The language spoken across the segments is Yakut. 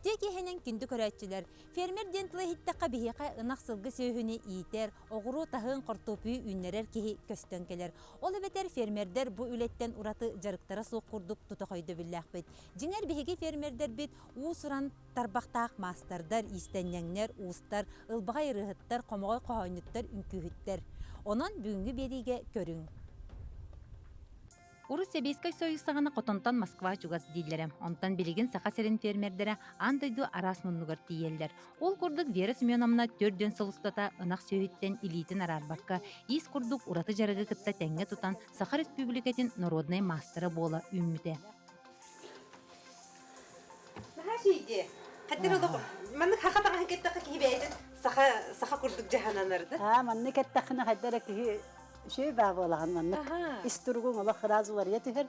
Үтүө киэһэнэн күндү көрөөччүлэр! Фермер диэн тылы иһиттэххэ биһиэхэ ынах-сылгы сүөһүнү иитэр, оҕуруо таһын, хортуоппуйу үүннэрэр киһи көстөн кэлэр. Ол эбэтэр фермердэр бу үлэттэн ураты дьарыктара суох курдук тутах өйдөбүллээхпит. Дьиҥэр биһиги фермердэрбит уус-уран тарбахтаах маастардар, иистэнньэҥнэр, уустар, ылбаҕай ырыаһыттар, хомоҕой хоһоонньуттар, үҥкүүһүттэр. Онон бүгүҥҥү биэриигэ көрүҥ. Урут Сэбиэскэй Сойуус саҕана хотонтон Москва чугас дииллэрэ. Онтон билигин Саха сирин фермердэрэ аан дойду араас муннугар тиийэллэр. Ол курдук Вера Семеновна 4 сыл устата ынах сүөһүттэн илиитин араарбакка, иис курдук ураты дьарыгы кытта тэҥҥэ тутан Саха Республикатын народнай маастара буола үүммүтэ. Наһаа үчүгэй. Хаттыр олох маннык хаха таҥаһын кэттэххэ киһи бэйэтин саха саха курдук дьаһананар да. Аа маннык кэттэххинэ хайда эрэ киһи үчүгэй баа буолаҕын маннык. Ис туругуҥ олох ыраас уларыйа түһэр.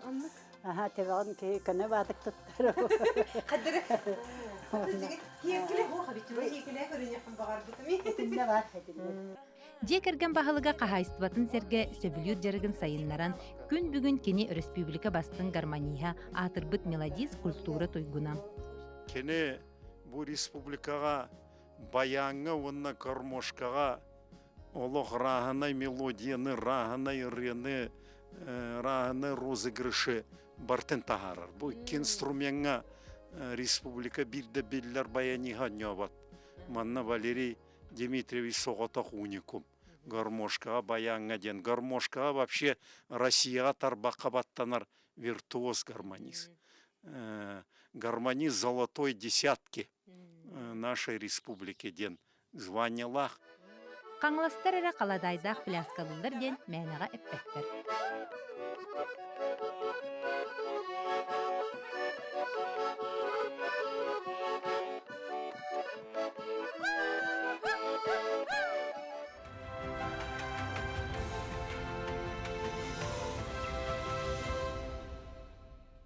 Аха төбөҕүн киһи көнө баатык туттар. Хаддыр Киэкилэ буох эбит. Киэкилэ көрүнүөхпүн баҕарбытым. Итиннэ бар, итиннэ. Дьиэ кэргэн баһылыга хаһаайыстыбатын сэргэ сөбүлүүр дьарыгын сайыннаран, күн бүгүн кини өрөспүүбүлүкэ бастыҥ гармониһа, аатырбыт мелодист культура туйгуна. Кини бу республикаҕа баяҥҥа уонна гармошкаҕа олох рааһынай мелодияны, рааһынай ырыаны, рааһынай розыгрыши бартын таһаарар. Бу икки инструмеҥҥа республика биир да биллэр баяниһа оонньообот. Манна Валерий Дмитриевич соҕотох уникум. Гармошкаҕа баяҥҥа диэн. Гармошкаҕа вообще Россияҕа тарбахха баттанар виртуоз гармонист. Гармонист золотой десятки нашей республики диэн званиелаах. Хаҥаластар эрэ халадаайдаах пляскалыыллар диэн мээнэҕэ эппэттэр.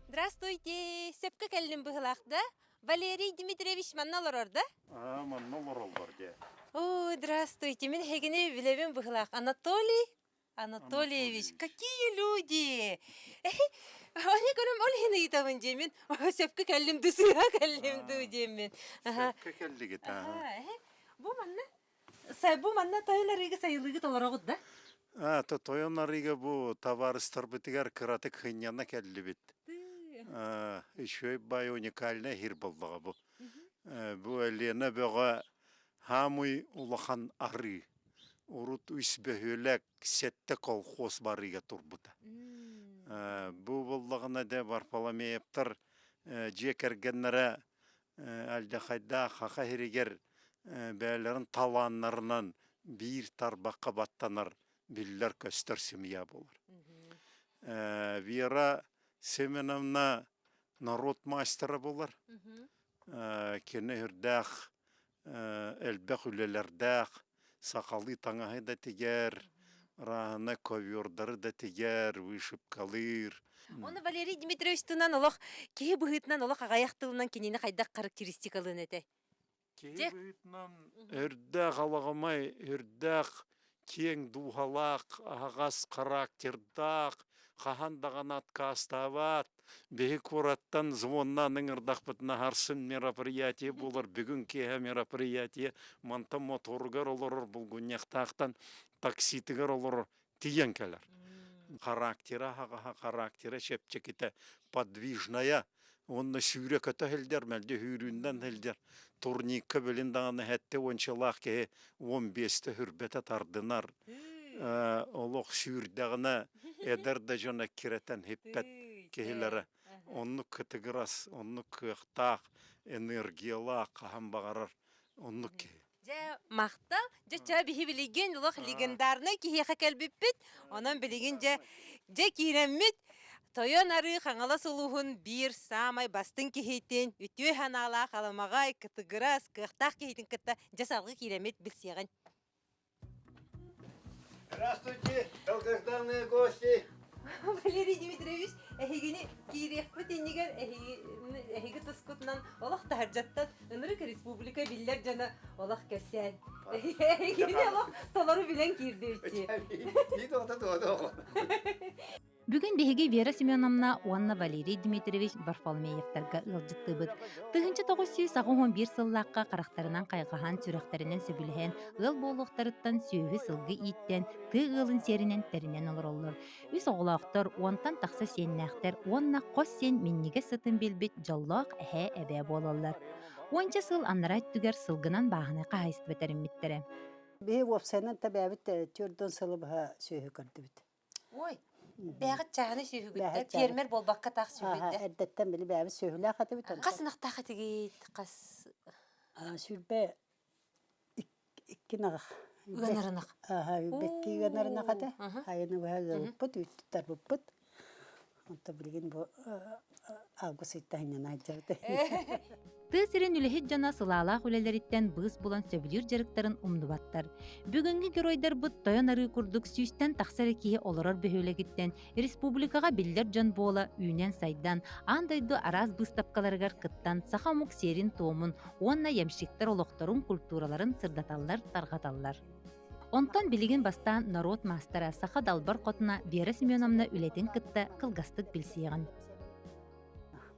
Здравствуйте! Сөпкө кэллим быһылаах да? Валерий Дмитриевич манна олорор да? Аа, манна олороллор дии. Ой, здравствуйте! Мин эһигини билэбин быһылаах. Анатолий Анатольевич, какие люди! Они көрөм, ол иһин ыйытабын диэмин. Сөпкө кэллим дуу, сыыһа кэллим дуу диэммин. Сөпкө кэллигит, аа. Бу манна бу манна тойон арыыга сайылыгы толороҕут да? А, то тойон арыыга бу табаарыстарбытыгар кыратык сынньана кэллибит. Үчүгэй бай уникальнай сир буоллаҕа бу. Бу Лена бөҕө хаамый улахан арыы. Урут үс бөһүөлэк, сэттэ колхоз барыыга турбута. Бу буоллаҕына дэ Варфоломеевтар дьиэ кэргэннэрэ алдьархайдаах Хаха сиригэр бэйэлэрин талааннарынан биир тарбахха баттанар биллэр-көстөр семья буолар. Вера Семеновна народ мастера буолар. Кини үрдээх элбэх үлэлэрдээх, сахалыы таҥаһы да тигэр, ырааһына ковёрдары да тигэр, вышивкалыыр. Оны Валерий Дмитриевич тынан олох киһи быһыытынан олох аҕайах тылынан кинини хайдах характеристикалыын этэй? Киһи быһыытынан үрдээх алаҕамай, үрдээх киэҥ дууһалаах, аһаҕас характердаах, хаһан даҕаны отказтаабат. Биһи куораттан звоннаан ыҥырдахпытына харсын мероприятие буолар, бүгүн киэһэ мероприятие, мантан моторугар олорор, булгунньахтаахтан такситыгар олорор, тиийэн кэлэр. Характера аһаҕаһа, характера чэпчэкитэ, подвижная, уонна сүүрэ-көтө сылдьар, мэлдьи сүүрүүннэн сылдьар. Турникка билин даҕаны сэттэ уончалаах киһи 15-тэ хүрбэтэ тардынар. Олох сүүрдэҕинэ эдэр да дьон эккирэтэн хиппэт киһилэрэ. Оннук кытыгырас, оннук кыахтаах, энергиялаах хаһан баҕарар оннук киһи. Дьэ, махтал. Дьэ, чэ, биһи билигин олох легендарнай киһиэхэ кэлбиппит. Онон билигин дьэ, дьэ киирэммит Тойон Арыы Хаҥалас улууһун биир саамай бастыҥ киһитин, үтүө санаалаах аламаҕай, кытыгырас, кыахтаах киһитин кытта дьэ салгыы киирэммит билсиэҕин. Здравствуйте, долгожданные гости! Валерий Дмитриевич, эһигини киириэхпит иннигэр эһиги тускутунан олох таһырдьаттан ынырык республика биллэр дьоно олох кэпсээн. Эһигини олох толору билэн киирдибитчи. Бүгүн биһиги Вера Семеновна уонна Валерий Дмитриевич Варфоломеевтарга ыалдьыттыыбыт. 1981 сыллаахха харахтарынан хайҕаһан, сүрэхтэринэн сөбүлэһэн, ыал буолуохтарыттан сүөһү-сылгы ииттэн, тыа ыалын сиэринэн тэринэн олороллор. Үс оҕолоохтор, уонтан тахса сиэннээхтэр уонна хос сиэн минньигэс сытын билбит дьоллоох эһээ-эбээ буолаллар. Уонча сыл анараа өттүгэр сылгынан бааһынай хаһаайыстыба тэриммиттэрэ. Биһи уопсайынан тэбээбит 40 сылы быһа сүөһү көрдүбүт. Ой, бээҕит чааһынай сүөһүгүттэ, фермер буолбакка таах сүөһүдэ. Эрдэттэн били бээбит сүөһүлээх этибит. Хас ынахтаах этигит? Хас Сүүрбэ икки ынах. Ыанар ынах. Икки ыанар ынах этэ. Айыны быһа ыалыппыт, үүттүттарбыппыт. Онто билигин бу август ыйтан сылдьабыт. Тыа сирин үлэһит дьоно сылаалаах үлэлэриттэн быыс булан сөбүлүүр дьарыктарын умнубаттар. Бүгүҥҥү геройдарбыт Тойон Арыы курдук сүүстэн тахса эрэ киһи олорор бөһүөлэгиттэн республикаҕа биллэр дьон буола үүнэн-сайдан, аан дойду араас быыстапкаларыгар кыттан саха омук сиэрин-туомун уонна ямщиктар олохторун, культураларын сырдаталлар, тарҕаталлар. Онтон билигин бастаан норуот маастара саха далбар хотуна Вера Семеновна үлэтин кытта кылгастык билсиэҕин.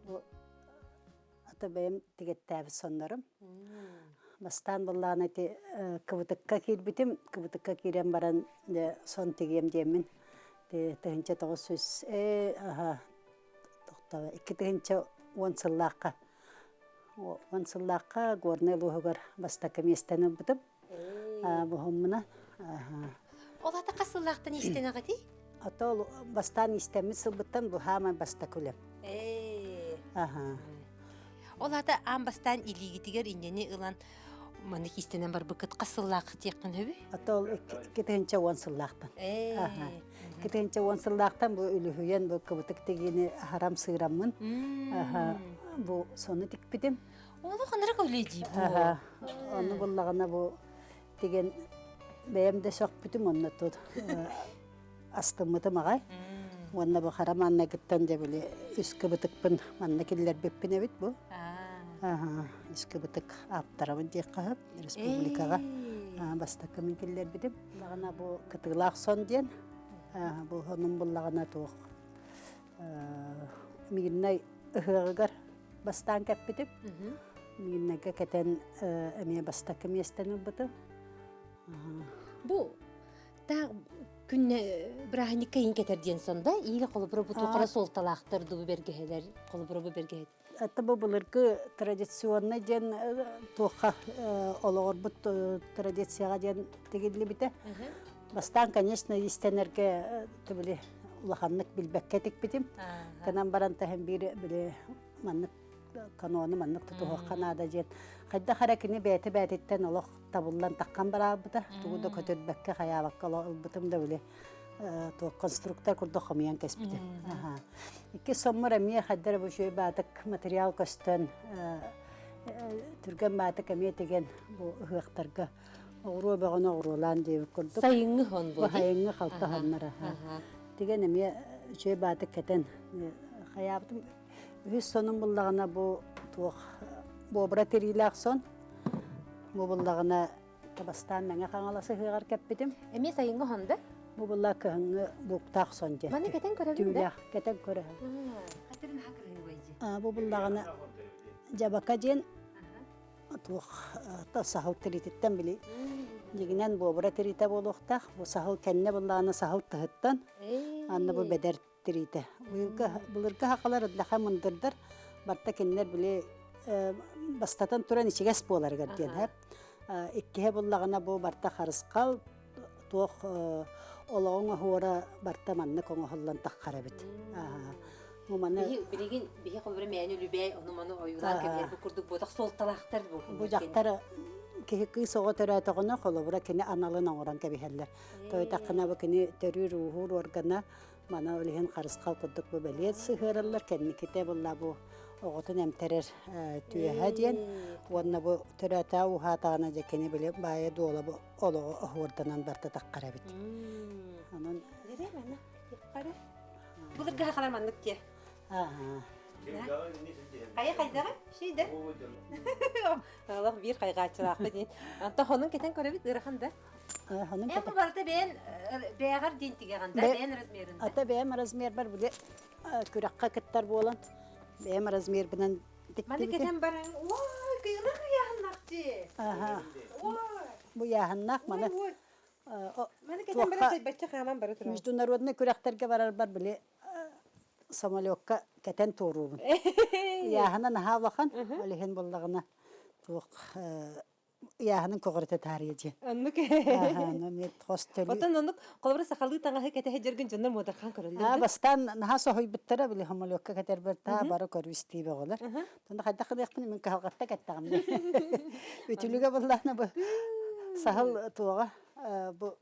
Бу ата бэйэм тигэттээбит соннорум. Бастаан быллаан ити кыбытыкка киирбитим. Кыбытыкка киирэн баран дьэ сон тигиэм диэммин 1900 аха тохтоо 2010 сыллаахха 10 сыллаахха Горнай улууһугар бастакы миэстэни ылбытым. Буһуммуна. Ол ата хас сыллаахтан иистэнэҕитий? Ата ол бастаан иистэммит сылбыттан бу хаамай бастакы үлэм. Аха. Ол ата аан бастаан илиигитигэр инньэни ылан маннык иистэнэн барбыккыт хас сыллаах диэххин сөбүй? Ата ол 2010 сыллаахтан. Аха. 2010 сыллаахтан бу үлүһүйэн бу кыбытык тигиини харам сыыраммын. Аха. Бу сону тикпитим. Олох ынырык үлэ дии бу. Ону буллаҕына бу тигэн бэйэм да сөхпүтүм онно тут астыммытым аҕай. Уонна бу хара мааннайгыттан дьэ били үс кыбытыкпын манна киллэрбиппин эбит бу. Үс кыбытык ааптарабын диэххэ сөп республикаҕа бастакы мин киллэрбитим. Буллаҕына бу кытыылаах сон диэн бу сонун буллаҕына туох Мирнай ыһыаҕыгар бастаан кэппитим. Мирнайга кэтэн эмиэ бастакы миэстэни ылбытым. Бу таах күннэ бырааһынньыкка иин кэтэр диэн сонда иилэ холобура бу туохара суолталаахтар дуу бэргэһэлэр холобура бу бэргэһэ Это бу былыргы традиционный диэн туохха олоҕорбут традицияҕа диэн тигиллибитэ. Бастаан, конечно, иистэнэргэ били улаханнык билбэккэ тикпитим. Гынан баран таһын биир били маннык канону маннык тутуһуохха наада диэн хайдах эрэ кини бэйэтэ бэйэтиттэн олох табыллан таххан бараабыта. Тугу да көтүрбэккэ, хайаабакка ылбытым да били туох конструктор курдук хомуйан кэспитим. Иккис соммор эмиэ хайдар бу үчүгэй баатык материал көстөн түргэн баатык эмиэ тигэн бу ыһыахтарга оҕуруо бөҕөнү оҕуруолаан диэбит курдук. Сайыҥҥы хон бу. Сайыҥҥы халта хоннор. Тигэн эмиэ үчүгэй баатык кэтэн хайаабытым. Үһүс сонун буллаҕына бу туох буобура тириилээх сон. Бу буллаҕына Бастаан Мэҥэ Хаҥалас ыһыаҕар кэппитим. Эмиэ сайыҥҥы хон да? Бу була кыһыҥҥы бууктаах сон диэн. Маны кэтэн көрөбүн да? Түүлээх кэтэн көрөһүн. Бу буллаҕына дьабака диэн туох саһыл тириититтэн били дьигинэн буобура тириитэ буолуохтаах. Бу саһыл кэннэ буллаҕына саһыл тыһыттан анны бу бэдэр тириитэ. Былыргы сахалар ыдлаха мындырдар барта кинилэр били бастатан туран ичигэс буоларыгар диэн һэп. Иккиһэ буллаҕына бу барта харысхал туох олоҕуҥ оһуора барта маннык оҥоһуллан таххар эбит. Бу маны билигин биһи холобура мээнэ үлүбээй ону маны ойуулаан кэбиһэр бу курдук буотах суолталаахтар бу. Бу дьахтар киһи кыыс оҕо төрөөтөҕүнэ холобура кини аналын оҥорон кэбиһэллэр. Тойтаххына бу кини төрүүр ууһуур органа Маны ол иһин харысхал курдук бу бэлиэт сыһыараллар, кэнникитэ булла бу оҕотун эмтэрэр түөһэ диэн уонна бу төрөөтөө ууһаатаҕына дьэ кини били баайа дуола бу олоҕу оһуорданан барда таххар эбит. Онон Былыргы хахалар маннык диэ. Хайа хайдаҕа? Шийдэ. Олох биир хайҕааччылаахпыт диэн. Онто хонун кэтэн көрөбүт ыарахан да. Онон Эн бу барыта бэйэн бэйэҕэр диэн тигэҕин да, бэйэн размерын да? Ата бэйэм размербар били күрэххэ кыттар буолан бэйэм размербынан Маны кэтэн баран, ой, кыйылах ыйааһыннах дии. Аха. Бу ыйааһыннаах маны Маны кэтэн баран сайбачча хааман бара турабын. Международный күрэхтэргэ барарбар били самолекка кэтэн туоруубун. Ыйааһына наһаа улахан, ол иһин буоллаҕына туох ыйааһынын көҕүрүтэ таарыйа диэн. Оннук. Аха, хос төлүү. Оттон оннук холобура сахалыы таҥаһы кэтэһэ дьэргин дьоннор муодархан көрөллөр. Аа, бастаан наһаа соһуйбуттара били самолекка кэтэрбэр таа бары көрүү истии бөҕөлөр. Тонда хайдах гыныахпын мин кыһалҕатта кэттэҕим. Үтүлүгэ буллаана бу саһыл туоҕа бу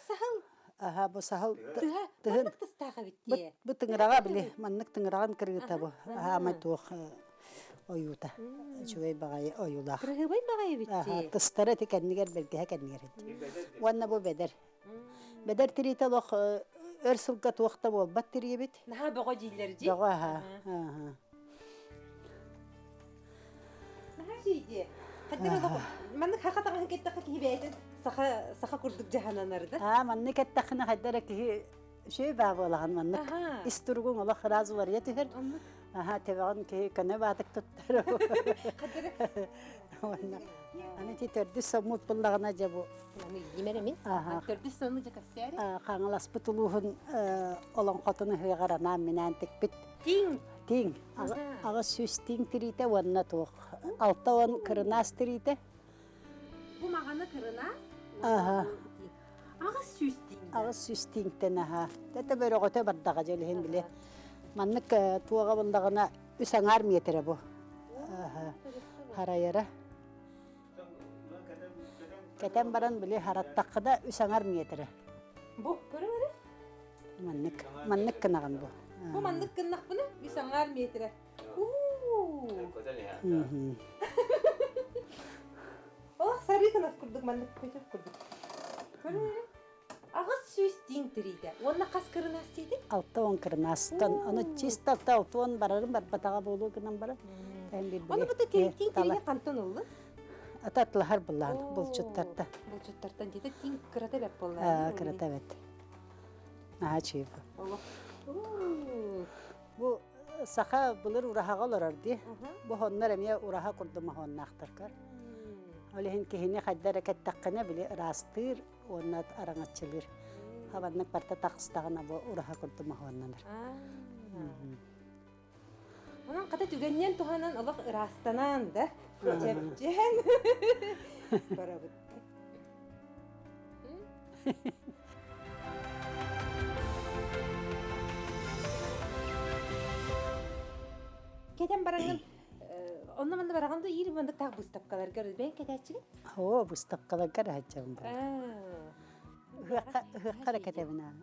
Саһыл Аха, бу саһыл тыһа тыһын маннык тыстаах эбит дии. Бу тыҥыраҕа били маннык тыҥыраҕын кырыыта бу. Аамай туох ойуута. Үчүгэй баҕайы ойуулаах. Кырыһыбай баҕайы эбит дии. Тыстара ити кэннигэр бэргэһэ кэннигэр эбит. Уонна бу бэдэр. Бэдэр тириитэ олох өр сылга туох да буолбат тириэбит. Наһаа бөҕө дииллэр дии. Бөҕө аха. Аха. Наһаа дии. Хаттар олох маннык хаха таҥаһын кэттэххэ киһи бэйэтин саха саха курдук дьаһананар да. Аа маннык кэттэххинэ хайда эрэ киһи үчүгэй баа буолаҕын маннык. Ис туругуҥ олох ыраас уларыйа түһэр. Аха төбөҕүн киһи көнө баатык туттар. Уонна аны ити төрдүс соммут буллаҕына дьэ бу Илиимэр эмин. Төрдүс сонну дьэ кэпсээри. Хаҥаласпыт улууһун олоҥхотун ыһыаҕар анаан-минээн тикпит. Тиҥ. Тиҥ. 800 тиҥ тириитэ уонна туох 60 кырынаас тириитэ. Бу маҕаны кырынаас? Аха. 800 тиҥ. 800 тиҥтэн аха. Тэтэ бөрөҕөтө бардаҕа дьэлиһин били. Маннык туоҕа буллаҕына үс аҥаар миэтэрэ бу. Аха. Харайара. Кэтэн баран били хараттахха да үс аҥар миэтэрэ. Бу көрүҥ эрэ. Маннык маннык гынаҕын бу. Бу маннык гыннахпына үс аҥаар миэтэрэ. Олох сарыы гынас курдук маннык көтөх курдук. Көрүҥ эрэ. 800 тииҥ тириитэ. Уонна хас кырынаас тиийдик? 60 кырынаастан. Ону чисто 60 барарын барбатаҕа буолуо гынан баран. Ону бу тииҥ тириитэ хантан ыллын? Ата атлаһар буллаан булчуттарта. Булчуттартан диэтэ тииҥ кырата бэт буолла. Кырата бэт. Наһаа чиып. Бу саха былыр ураһаҕа олорор дии. Бу хоннор эмиэ ураһа курдук моһуоннаахтар көр. Ол иһин киһини хайда эрэ кэттэххинэ били ыраастыыр уонна араҥаччылыыр. Хабаннык барта тахыстаҕына бу ураһа курдук моһуоннанар. Онон хата түгэннэн туһанан олох ыраастанан да чэпчээн барабыт. Кэтэн бараҥын онно манна бараҕын да иир маннык таах быыстапкаларга бэйэн кэтээччигин? Оо, быыстапкаларга эрэ сылдьабын буолла. Ыһыахха ыһыахха эрэ кэтэбин аа.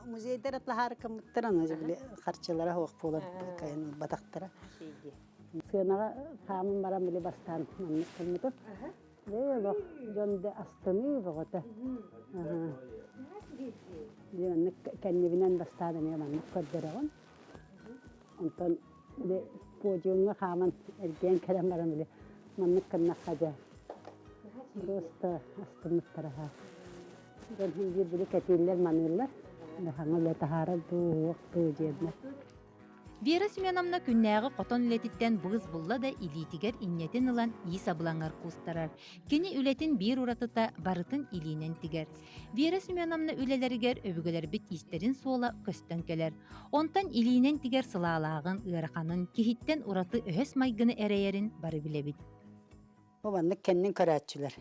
Музейдар атлаһаары кыммыттар аны били харчылара суох буолан кайын ылбатахтара. Сыанаҕа хааман баран били бастаан маннык гыммытым. Ээ олох дьон да астыныы бөҕөтө. Дьэ маннык кэннибинэн бастаан эмиэ маннык көрдөрөҕүн. Онтон били подиумҥа хааман эргийэн кэлэн баран били маннык гыннахха дьэ просто астыммыттара аһаа. Дьон иһин биир били кэтииллэр маныыллар. Хаҥа үлэ таһаарар дуу, уох дуу диэннэр. Вера Семеновна күннээҕи хотон үлэтиттэн быыс булла да илиитигэр инньэтин ылан иис абылаҥар куустарар. Кини үлэтин биир уратыта барытын илиинэн тигэр. Вера Семеновна үлэлэригэр өбүгэлэрбит иистэрин суола көстөн кэлэр. Онтон илиинэн тигэр сылаалааҕын, ыараханын, киһиттэн ураты өһөс майгыны эрэйэрин бары билэбит. Бу маннык кэннин көрөөччүлэр.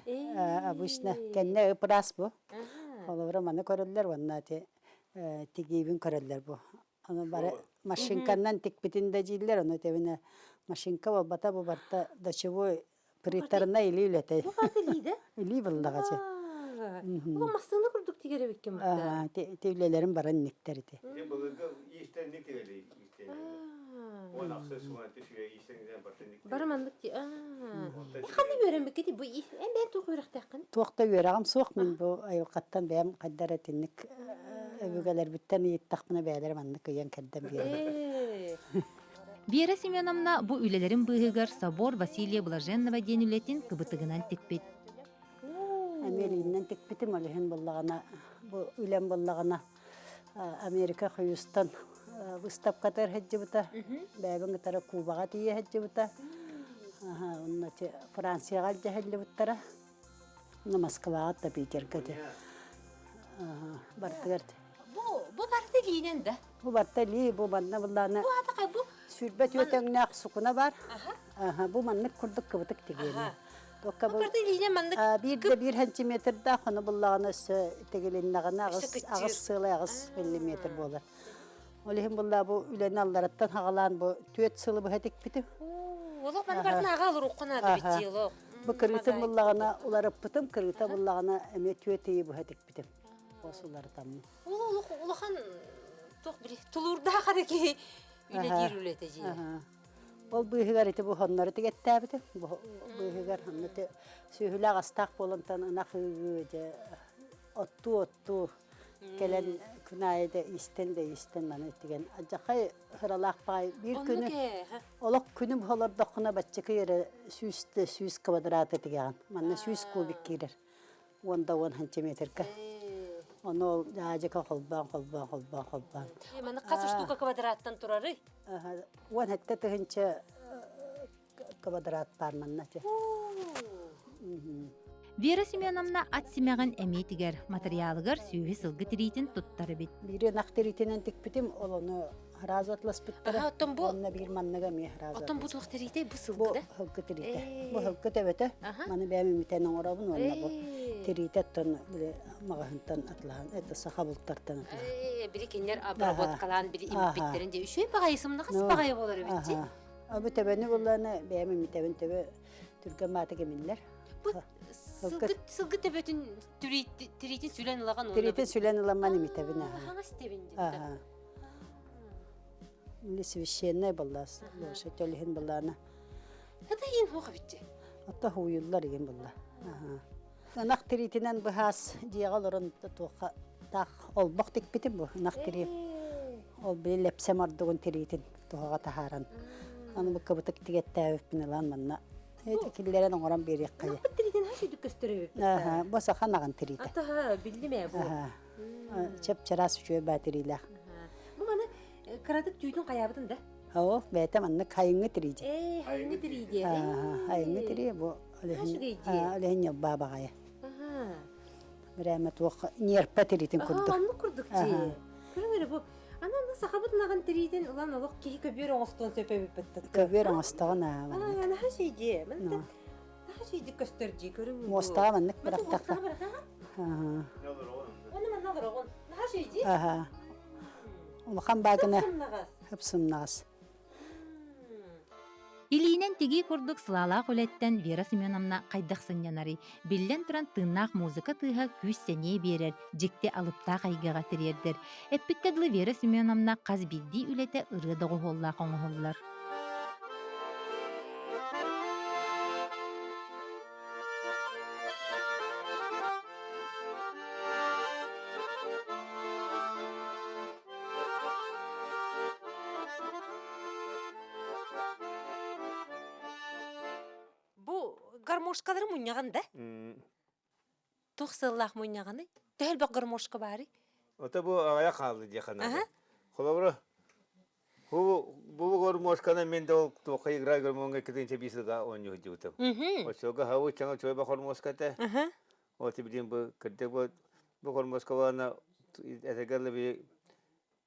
Обычно кэннэ ып-ыраас бу. Холобура маны көрөллөр уонна ити тигиибин көрөллөр бу. Аны бары машинканнан тикпитин да дииллэр, ону тэбинэ машинка буолбата бу барыта дочевой приторнай илии үлэтэ. Бу барыта илии да? Илии буллаҕа дьэ. Ол массыына курдук тигэр эбиккин Аа, ти үлэлэрин баран никтэр ити. Былыргы иистэн ник тигели иистэн. Уон ахсыс уон түсүө иистэн бартын ник. Бары маннык ти. Аа. Ханна үөрэммиккити бу эн бэйэн туох үөрэхтээххин? Туох да үөрэҕим суох мин бу айылҕаттан бэйэм хайдар этинник өбүгэлэрбиттэн ыйыттахпына бэйэлэрэ маннык ыйан кэрдэн биэрэллэр. Вера Семеновна бу үлэлэрин быыһыгар Собор Василия Блаженного диэн үлэтин кыбытыгынан тикпит. Эмиэ илиинэн тикпитим, ол иһин буоллаҕына, бу үлэм буоллаҕына Америка Хьюстон выставкатыгар сылдьыбыта, бэйэбин кытары Кубаҕа тиийэ сылдьыбыта, онно Францияҕа илдьэ сылдьыбыттара, Москваҕа да Питергэ де бартыгар Бу бу барыта илиинэн да? Бу барыта илии, бу манна буллаана Бу атака бу 24 өҥнөөх сукуна бар. Бу маннык курдук кыбытык тигиэнэ. Бу барыта илиинэн маннык Биир да биир сантиметрдаах, ону буллаҕына өссө тигилиннэҕинэ аҕыс аҕыс сыалай аҕыс миллиметр буолар. Ол иһин булла бу үлэни аллараттан хаҕалаан бу түөрт сылы быһа тикпитим. Олох маны барытын аҕа олоруохха наада бит олох. Бу кырыытын буллаҕына уларыппытым, кырыыта буллаҕына эмиэ түөрт ыйы быһа тикпитим. Хос уларытаммын. Ол олох улахан туох били тулуурдаах эрэ киһи үлэлиир үлэтэ дии. Ол быыһыгар ити бу хоннору тигэттээбитим. Бу быыһыгар онно ити сүөһүлээх астаах буолантан ынах ыгыы дьэ оттуу-оттуу кэлэн күн аайы да истэн да истэн маны тигэн адьахай ыралаах баай биир күнү олох күнүм олордоххуна баччакы эрэ сүүс да сүүс квадраты тигэҕин манна сүүс кубик киирэр уон да уон сантиметрга ону ол дьаадьыка холбоон холбоон холбоон холбоон Маны хас штука квадраттан турарый? Уон сэттэ тыһыынча квадрат баар манна Вера Семеновна ат симэҕин эмиэтигэр, матырыйаалыгар сүөһү сылгы тириитин туттар эбит. Биири ынах тириитинэн тикпитим, ол ону сразу атласпыттара. Оттон бу Онно биир манныга эмиэ сразу Оттон бу туох тириитэй? Бу сылгы да? Бу сылгы тириитэ. Бу сылгы төбөтө. Маны бэйэм имитэн оҥоробун уонна бу тириитэ оттон били маҕаһынтан атлаһан, это саха бултартан атлаһан. Били кинилэр обработкалаан били имиппиттэрин дии. Үчүгэй баҕайы сымнаҕас баҕайы буолар эбит дии. Бу төбөнү булланы бэйэм имитэбин төбө түргэн мааты кэмиллэр. Бу сылгы сылгы төбөтүн тириитин сүлэн ылаган Тириитин сүлэн ыламман имитэбин аха. Хаҥас тебин дии. Или священная была, лошадь олиһин былаана. Это иин хуох эбитчи. Отто хууйуллар иин булла. Ынах тириитинэн быһаас дьиэҕэ олорон туохха таах олбох тикпитим бу ынах тирии. Ол били лэпсэм ордугун тириитин туһаҕа таһааран. Аны бу кыбытык тигэттээбиппин ылан манна эти киллэрэн оҥорон биэриэххэ. Ынахпыт тириитин хас үйдүк көстөрөбүппүт. Аха, бу саха ынаҕын тириитэ. Атаха биллим ээ бу. Чап-чараас үчүгэй баа тириилээх. Бу маны кыратык түүтүн хайаабытын да? Оо, бэйэтэ маннык хайыҥҥы тирии дьэ. Ээ, хайыҥҥы тирии диэ. Хайыҥҥы тирии бу олеһин ньылбаа баҕайы. Бирээмэ туох ньиэрпэ тириитин курдук. Оннук курдук дии. Көрүҥ эрэ бу Анан сахабыт ынаҕын тириитин ылан олох киһи көбүөр оҥостуон сөп эбиппит. Көбүөр оҥостоҕун аа. Наһаа үчүгэй дии. Мантан наһаа үчүгэйдик көстөр дии. Көрүҥ. Муостаҕа маннык бырахтахха. Оны манна олороҕун. Наһаа үчүгэй дии. Аха. Улахан баагына хыпсымнаҕас. Илиинэн тигии курдук сылаалаах үлэттэн Вера Семеновна хайдах сынньанарый? Биллэн туран, тыыннаах музыка тыаһа күүс-сэниэ биэрэр, дьикти алыптаах эйгэҕэ тириэрдэр. Эппиккэ дылы Вера Семеновна хас биирдии үлэтэ ырыа доҕуһуоллаах оҥоһуллар. Бу гармошкалары мунньаҕын да? Туох сыаллаах мунньаҕыный? Төһө элбэх гармошка баарый? Ото бу аҕыйах хаалла диэххэ наада. Холобура, бу бу гармошканы мен да ол туохха играй гармонга кытынча биир сылга оонньуу сылдьыбытым. Оччолорго хабы чаҥа чуойба хормуоската. Ол билин бу кырдьык бу бу хормуоска буолана этэргэ дылы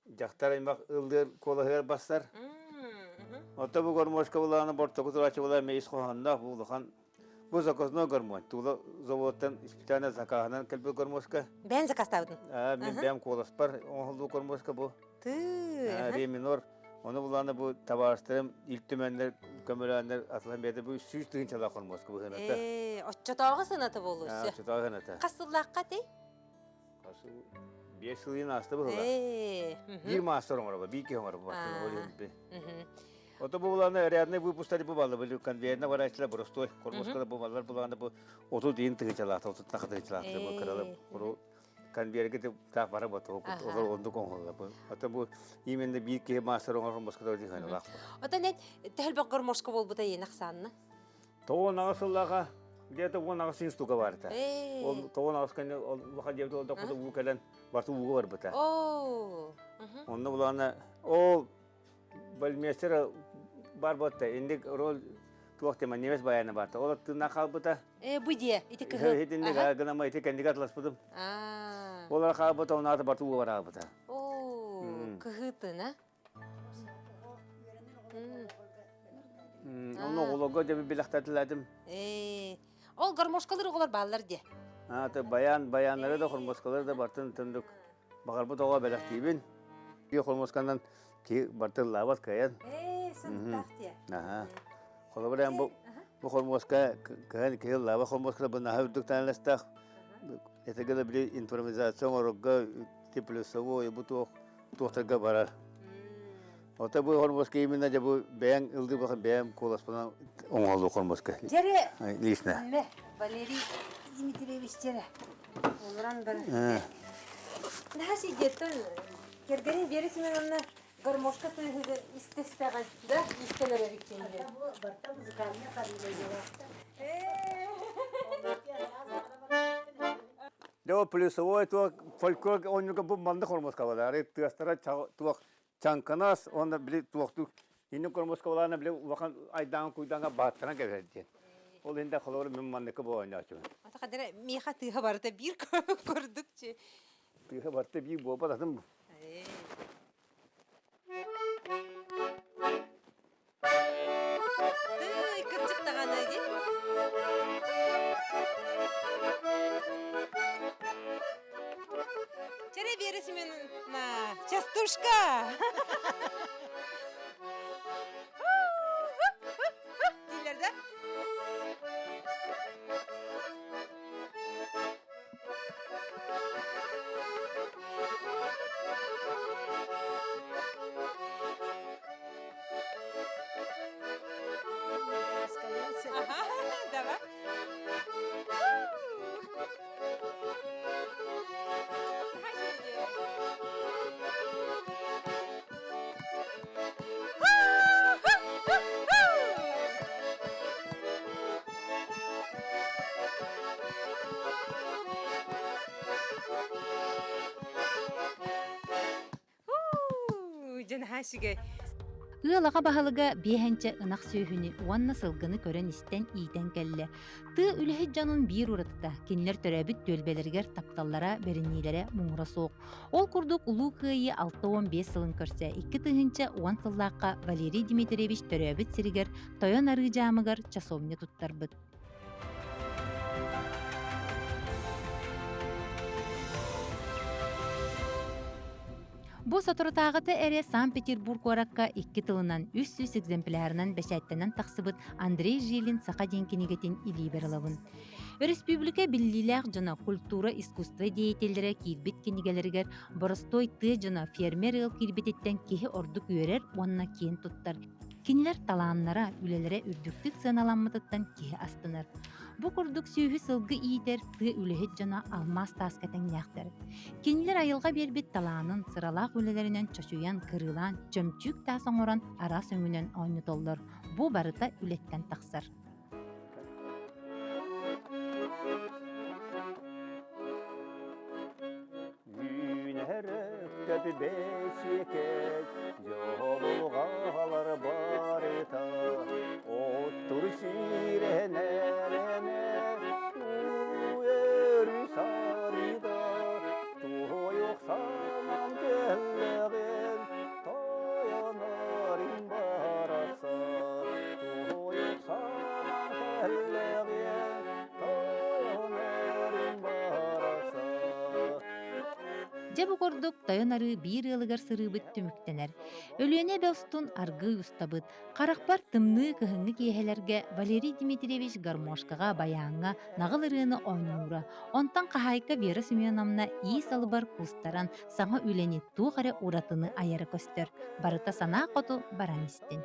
Дьахтар аймах ыллыыр куолаһыгар бассар. Оттон бу гармошка булаана бортоку турааччы була эмиэ ис хоһоонноох бу улахан бу заказной гармонь. Тула заводтан специально закаһынан кэлбит гармошка. Бэйэн заказтаабытын? Аа, мин бэйэм куоласпар оҥоһуллуу гармошка бу. Тыы. Ре минор. Ону булаана бу табаарыстарым ил түмэннэр көмөлөөннөр атылан биэрдэ бу сүүс тыһыынчалаах гармошка быһыыната. Ээ, оччотооҕу сыната буолуо. Оччотооҕу сыната. Хас сыллаахха этэй? Биэс сылын ааста быһыла. Биир маастар оҥоробо, биир киһи оҥоробо. Ото бу буланы рядный выпустали бу баллы били конвейерна барааччылар боростой кормушкалар бу баллар булааны бу оту диин тыгычалаахта, оту тахы тыгычалаахта бу кыралы куру. Конвейерге таах бара ботугу олор оннук оҥоһуллар. Ото бу именно биир киһи маастар оҥорон боското дии ханалаах. Отон эн төһөлбөх гармошка буолбута иэн ахсаанна? 98 сыллааха где-то 18 штука барыта. Ол 98 кэннэ улахан дьиэбит олордохпут уу кэлэн барыта ууга барбыта. Оо. Онно булаана ол Бальмейстер бар буолта. Инник роль туох тема немец баяны барта. Ол тыыннаах хаалбыта. Э, бу дие, ити кыһыл. Итинник гынама ити кэннигэ атласпытым. Ол хаалбыта, он барты ууга бараабыта. Оо, кыһыытын, а? Онно оҕолорго дьэ билэхтэтилэтим. Э, ол гармошкалар оҕолор бааллар дии. А, то баян, баяннары да, хормоскалары да бартын түндүк. Баҕарбыт оҕо бэлэхтиибин. Киһи хормосканан киһи барты ыллаабат кыайан. Ээ, сылтах диэ. Аха. Холобур эн бу бу хормуоска кыһан киһи ыллаабат хормуоската бу наһаа үрдүк тааннастаах. Этигэ да били импровизация оҥорорго плюсовой бу туох туохтарга барар. Ото бу хормуоска именно дьэ бу бэйэҥ ылдыы бахан бэйэм куоласпынан оҥоһуллуу хормуоска. Дьэрэ. Лично. Валерий Дмитриевич дьэрэ. Олорон баран. Наһаа сидиэттэн кэргэнин Вера Семеновна гармошка тыаһыгар истэстэҕин да истэн эрэр иккиэннэр. Барта музыкальный Дьэ ол плюсовой туох фольклор оонньууга бу маннык хормуоскалар тыастара туох чаҥкынас уонна били туохтуур инник хормуоскалаана били улахан айдаан куйдааҥҥа бааттаран кэбиһэр диэн. Ол иһин да холобур мин манныкка бу оонньооччубун. Ата хадара миэхэ тыаһа барыта биир курдук чи. Тыаһа барыта биир буолбат атын. Тыый, кырдьык даҕаны дии. Чэрэ Вера Семеновна, частушка! Дииллэр да? Ага, давай. Дьэн Ыал аҕа баһылыга биэһэнчэ ынах сүөһүнү уонна сылгыны көрөн-истэн иитэн кэллэ. Тыа үлэһит дьонун биир уратыта кинилэр төрөөбүт түөлбэлэригэр тапталлара, бэриниилэрэ муҥура суох. Ол курдук Улуу Кыайыы 65 сылын көрсө 2010 сыллаахха Валерий Дмитриевич төрөөбүт сиригэр Тойон Арыы дьаамыгар часовня туттарбыт. Бу соторутааҕыта эрэ Санкт-Петербург куоракка икки тылынан 300 экземплярынан бэчээттэнэн тахсыбыт Андрей Жилин «Саха» диэн кинигэтин илиибэр ылабын. Өрөспүүбүлүкэ биллиилээх дьоно, культура, искусство деятеллэрэ киирбит кинигэлэригэр боростуой тыа дьоно фермер ыал киирбититтэн киһи ордук үөрэр уонна киэн туттар. Кинилэр талааннара, үлэлэрэ үрдүктүк сыаналаммытыттан киһи астынар. Бу курдук сүөһү сылгы иитэр тыа үлэһит дьоно алмаас тааска тэҥнээхтэр. Кинилэр айылҕа биэрбит талаанын сыралаах үлэлэринэн чочуйан, кырыылаан, чөмчүүк таас оҥорон араас өҥүнэн оонньотоллор. Бу барыта үлэттэн тахсар. Үүнэр өктөп бэсиэкэт, дьолуҕалар барыта, оттур сирэнэрэнэ, үөрү сарыда, туойук санам кэллэҕин, тойонорин барахсан, туойук санам кэллэҕин, тойонорин барахсан. Дьэ бу курдук Тойон Арыы биир ыалыгар сырыыбыт түмүктэнэр. Өлүөнэ эбэ устун аргыый устабыт. Харахпар тымныы кыһыҥҥы киэһэлэргэ Валерий Дмитриевич гармошкаҕа, байааҥҥа наҕыл ырыаны оонньуура. Онтон хаһаайка Вера Семеновна иис алыбар куустаран саҥа үлэни туох эрэ уратыны айара көстөр. Барыта санаа хоту баран истин.